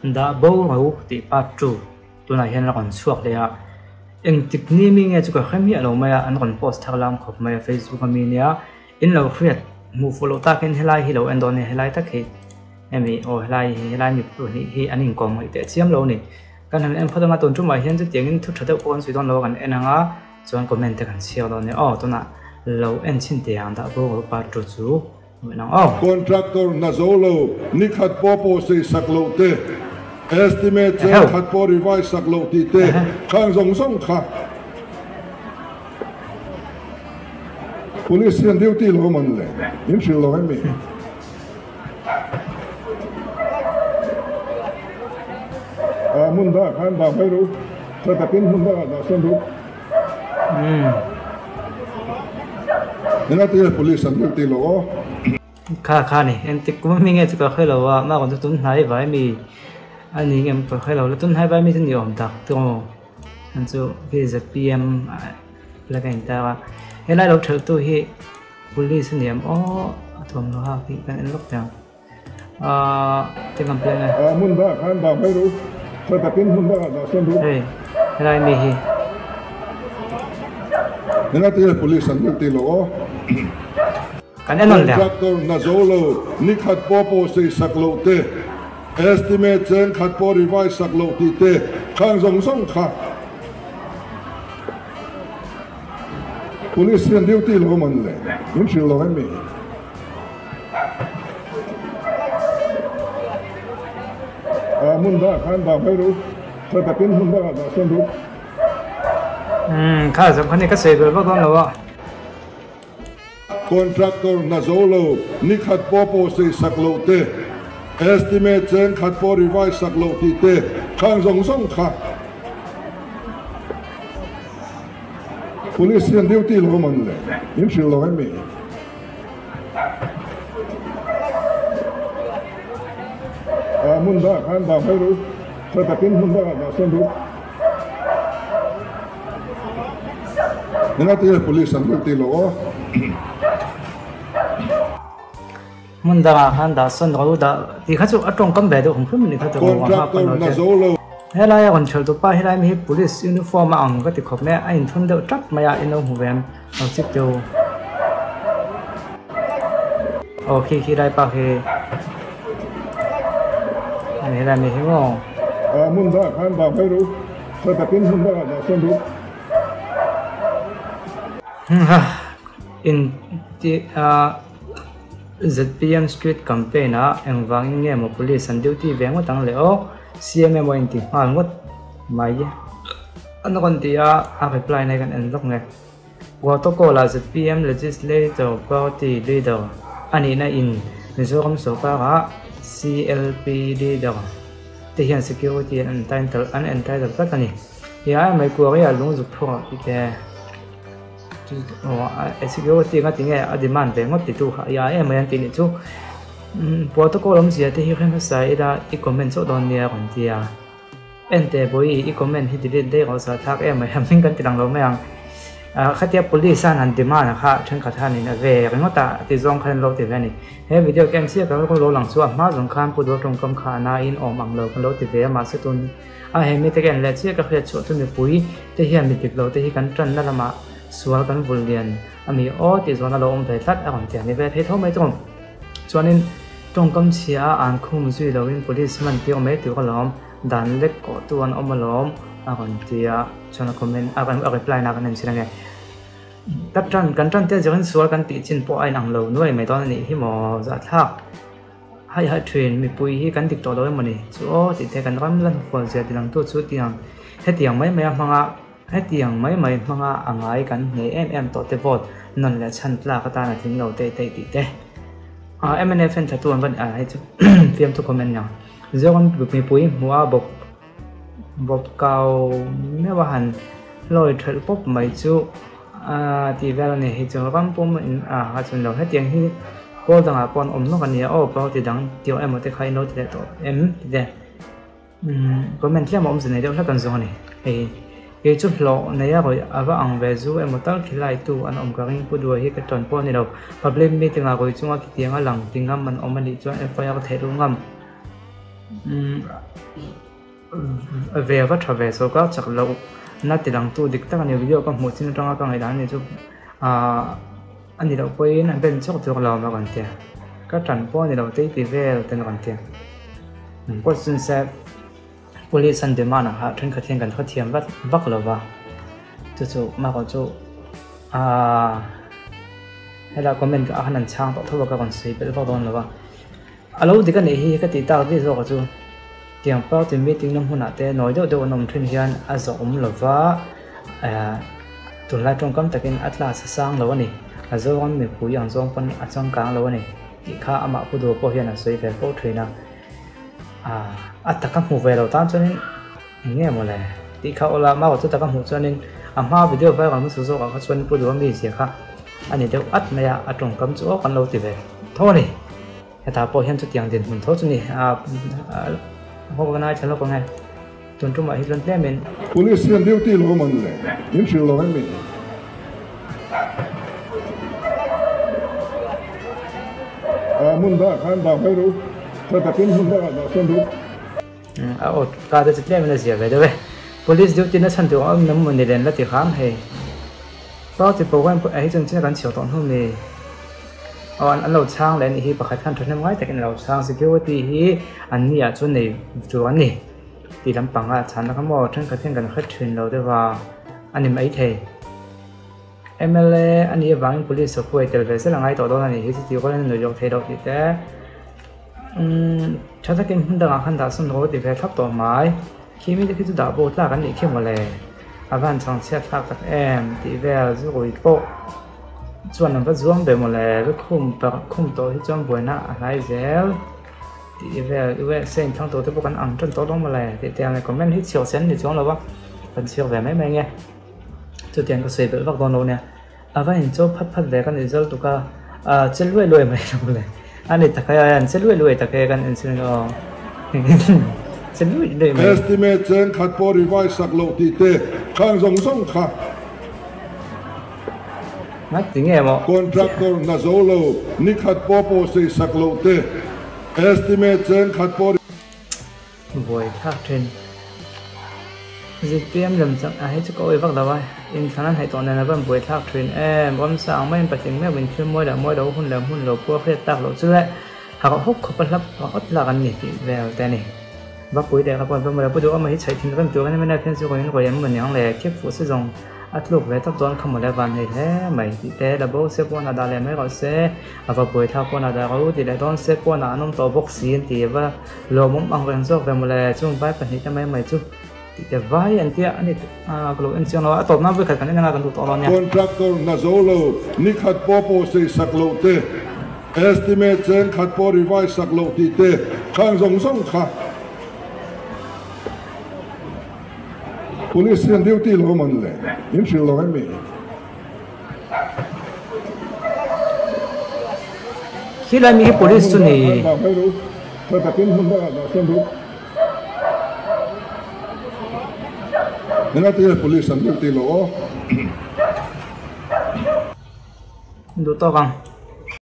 Dah bo ro tih part 2 tunah hian a rawn chhuak leh a, engtik ni mi nge chu ka hre miah lo mai a, an rawn post thar lam khawp mai a Facebook ami nia, in lo hriat hmuh fuh loh takin helai hi lo en dawn nia helai tak hi hemi aw helai hi helai mi pahnih hi an inkawm ngaih teh chiam lo a ni. Kan han en phawt anga tun tumah hian chutiangin thu tha deuh pawh kan sawi dawn lo a kan en anga chuan comment te kan chhiar dawn nia aw tunah lo en chhin teh ang dah bo ro part 2 chu. Contractor hna zo lo, ni khat pawh pawh sei sak loh te, estimate cheng khat pawh revise sak loh tih te khang zawng zawng kha Police hian duty lo man le, in hrilh lo em mi? Hmun dangah khan dah mai ru, tha takin hmun dangah dah sawn ru. Engati police an duty lo aw. Kha kha ni engtik kum ami nge chu ka hre lo a mah rawn chu tun hnai vai mi a ni ngem ka hre lo la tun hnai vai mi chu ni awm tak chu aw an chu khi zpm flag a intar a helai lo thelh tu hi police a ni em aw a thuamhnaw hak hi kan en lawk teh ang ahh ti ngam pian nge. Hmun dangah khan dah mai ru tha takin hmun dangah dah sawn ru. Hei helai mi hi. Engati nge police an duty lo aw. Kan en awn leh. Contractor hna zo lo, ni khat pawh pawh sei sak loh te, estimate cheng khat pawh revise sak loh tih te khang zawng zawng kha police hian duty lo man le min hrilh lo em mi? Hmun dangah khan dah mai ru, tha takin hmun dangah dah sawn ru. Umm kha zawng kha ni ka sawi ber vak dawn lo a. Contractor hna zo lo, ni khat pawh pawh sei sak loh te, estimate cheng khat pawh revise sak loh tih te khang zawng zawng kha Police hian duty lo man le, min hrilh lo em mi? Hmun dangah khan dah mai ru, tha takin hmun dangah dah sawn ru. Engati nge police an duty lo aw. Hmun dangah khan dah sawn ru dah tih kha chu a tawngkam ve deuh hum hum a ni kha chu Contractor hna zo lo. Helai a rawn thelh tu pa helai mi hi police uniform a ang ka ti khawp mai a, a inthun deuh tap mai a, in lo hmu ve em? Lo chik teh u. Aw khi khi lai pa khi ani helai mi hi maw. Hmun dangah khan dah mai ru, tha takin hmun dangah dah sawn ru. In ti a zpm street campaign ah engvangin nge maw police an duty ve ngawt ang le aw cm emaw in ti nghal ngawt mai an rawn ti a a reply na hi kan en lawk nge. Protocol ah zpm Legislator Party Leader a nihna in Mizoram sorkarah CLP Leader te hian security an entitle an entitle tlat a ni. Hei mai kuaria lung zuk phurh tih te security nga tinge a demand ve ngawt titu kha ia em mai an tih nih chu. Protocol awmzia te hi hre hmasa ila i comment chauh dawn nia rawn ti a. Ente Bawihi i comment hi delete daih rawh zahthlak em mai hming kan ti lang lo mai ang. Khatia police an han demand a kha thenkhat hianin a ve ringawt a ti zawng khan an lo ti ve a ni. He video ka en chiah ka lo lang chu a hma zawng khan Pu Duha tawngkam kha a naiin awm ang lo kan lo ti ve a mahse tun a he mite ka en leh chiah ka hriat chhuah chu mipui te hian mi dik lo te hi kan tanna lamah sual kan vul lian a mi aw tih zawn a lo awm ve tlat a rawn ti a ni ve thei tho mai chu. Chuanin tawngkam chhia a an khum zui loin police man tir mai tur alawm, dan lek kawh tu an awm alawm a rawn ti a, chuan a comment a a reply na kan en chin ange. Ka tan kan tan te zirin sual kan tih chin pawh a inang lo nuai mai dawn a nih hi maw zahthlak haih haih thin mipui hi kan dik tawh lo emawni chu aw tih te kan ram la hnufual zia ti lang tu chu tiang hetiang mai mai a hmang a Hetiang mai mai hmanga a ngai kan hneh em em tawh te vote nawn leh chhan tlak atan a tling lo teh teh tih te. Mnf en thatu an va ni a hei chu fiamthu comment nia. Zoram mipui hmuh a bawp bawp kau meuh a han hlawi thelh pawp mai chu a tih vel a ni. Hei chu ram pum in a ha chun lo. Hetiang hi pawl dangah pawh an awm nawk a nia aw party dang tih emaw te kha in lo ti leh tawh em ti te. Comment tlem a awmze nei deuh hlek an zawng a ni. Hei kei chu hlawh nei a rawih a va ang ve zu emaw tal khilai tu an awm ka ring pu duai hi ka tawn pawh a ni lo. Public meeting ah rawih chunga khitiang a lang ti ngam an awm a nih chuan FIR theih lu ngam. Ve va tha ve sawrkar chak loh na ti langtu dik tak a ni video ka hmuh chin atanga ka ngaihdan a ni chu ahh a ni loh pawhin a ben chawk chawk lo a rawn ti a ka tan pawh a ni lo tei ti vel ten a rawn ti a pawh chun se police an demand ah kha thenkhat hian kan khawthiam vat vak lo va chu chu marawh chu ahh helai comment ah khan an chhang tawh tho a ka rawn sawi belh vak dawn lo va. A lo dik a nih hi ka tih tak daih zawk a chu. Tiang party meeting na hmunah te nawi deuh deuh an awm thin hian a zawh awm lo va, tunlai tawngkam takin a class a sang lo a ni, a zawng mipui ang zawng pawn a changkang lo a ni tih kha amah pu duh pawh hian a sawi ve fo thin a. A taka hmu ve lo tan chuanin eng nge maw le tih kha awla mau chu taka hmuh chuanin a hma video viral hmasa zawkah kha chuan pu duh ami zia kha a ni deuh at mai a, a tawngkam chu aw kan lo ti ve tho a ni. Hetah pawh hian chutiang dinhmun tho chu ni a hawk a ngai thla lawk ang e. Tun tumah hi chuan tlemin. Police hian duty lo man le min hrilh lo em mi? A hmun dangah khan dah mai ru, tha takin hmun dangah dah sawn ru. A aw ka te chu tlemin a zia ve deuh e. Police duty na chhan tur a awm em maw ni len la ti hram hei. Party program pawh hei chuan chin a kan chhiar tawh hnu mi. Aw an lo chhang leh a nih hi pakhat khan thahnem ngai takin a lo chhang security hi an ni ah chuan nei tur an ni tih lampang a chhanna kha maw thenkhat hian kan hre thin lo deuh a a ni maithei. Mla a nih avangin police a huai tel ve zel a ngai tawh dawn a nih hi chuti rualin a nuih loh theih loh tih te umm tha takin hmun dangah khan dah sawn rawh ti ve thlap tawh mai. Khi mite khi chu dah bo tlak an nih khi mawle a van chhangchhiat thlak tak em tih vel zu rui pawh chuan an va zuam ve mawle lukhum parh khum tawh hi chuan buaina a hlai zel tih vel USA in thlang tawh te pawh kan ang tan tawh lo mawle tih te ang leh comment hi chhiar sen ni chuang lo va kan chhiar ve mai mai nge chutiang ka sawi belh vak dawn lo nia a va in chaw phat phat ve ka nih zal tuk a ah che luai luai mai lo mawle a ni tak a an che luai luai tak e kan en chhin aw che luai luai mai. Estimate cheng khat pawh revise sak loh tih te khang zawng zawng kha. Nga ti nge maw? Contractor hna zo lo ni khat pawh pawh sei sak loh te estimate cheng khat pawh. Buai thlak thin. Zpm lem chang a hei chu ka awih vak lo a, inthlan an haih tawh nen a van buai thlak thin em, ramsa ang maiin patling meuh in thil mawi leh mawi lo hun leh hmun lo pua hriat tak loh chu le harh hawk khawp a hlap awt lak an ni tih vel te a ni. Vapui leh ka pawn pawh mawle pu duh awm hi chhaih thin rem tur a ni mai phian chu rawn rawi em maw niang le khep fuh si zawng a tluk ve tawp dawn kha mawle van hei hle mai tih te la bo se pawn a dah leh mai rawh se a va buai thlak pawn a dah ro tih leh dawn se pawn ah an awm tawh bawk si an ti va lawmawm ang reng zawk ve mawle chung vai pahnih te mai mai chu tih te vai an tia a ni a ka lo en chiang lo a a tawp nan vawikhat kan en anga kan duh tawh lo nia. Contractor hna zo lo nikhat pawh pawh sei sak loh te. Estimate cheng khat pawh revise sak loh tih te khang zawng zawng kha Police hian duty lo man le min hrilh lo em mi? Khilai mi hi Police chu ni. Engati nge Police an duty loh aw? Duh tawk ang.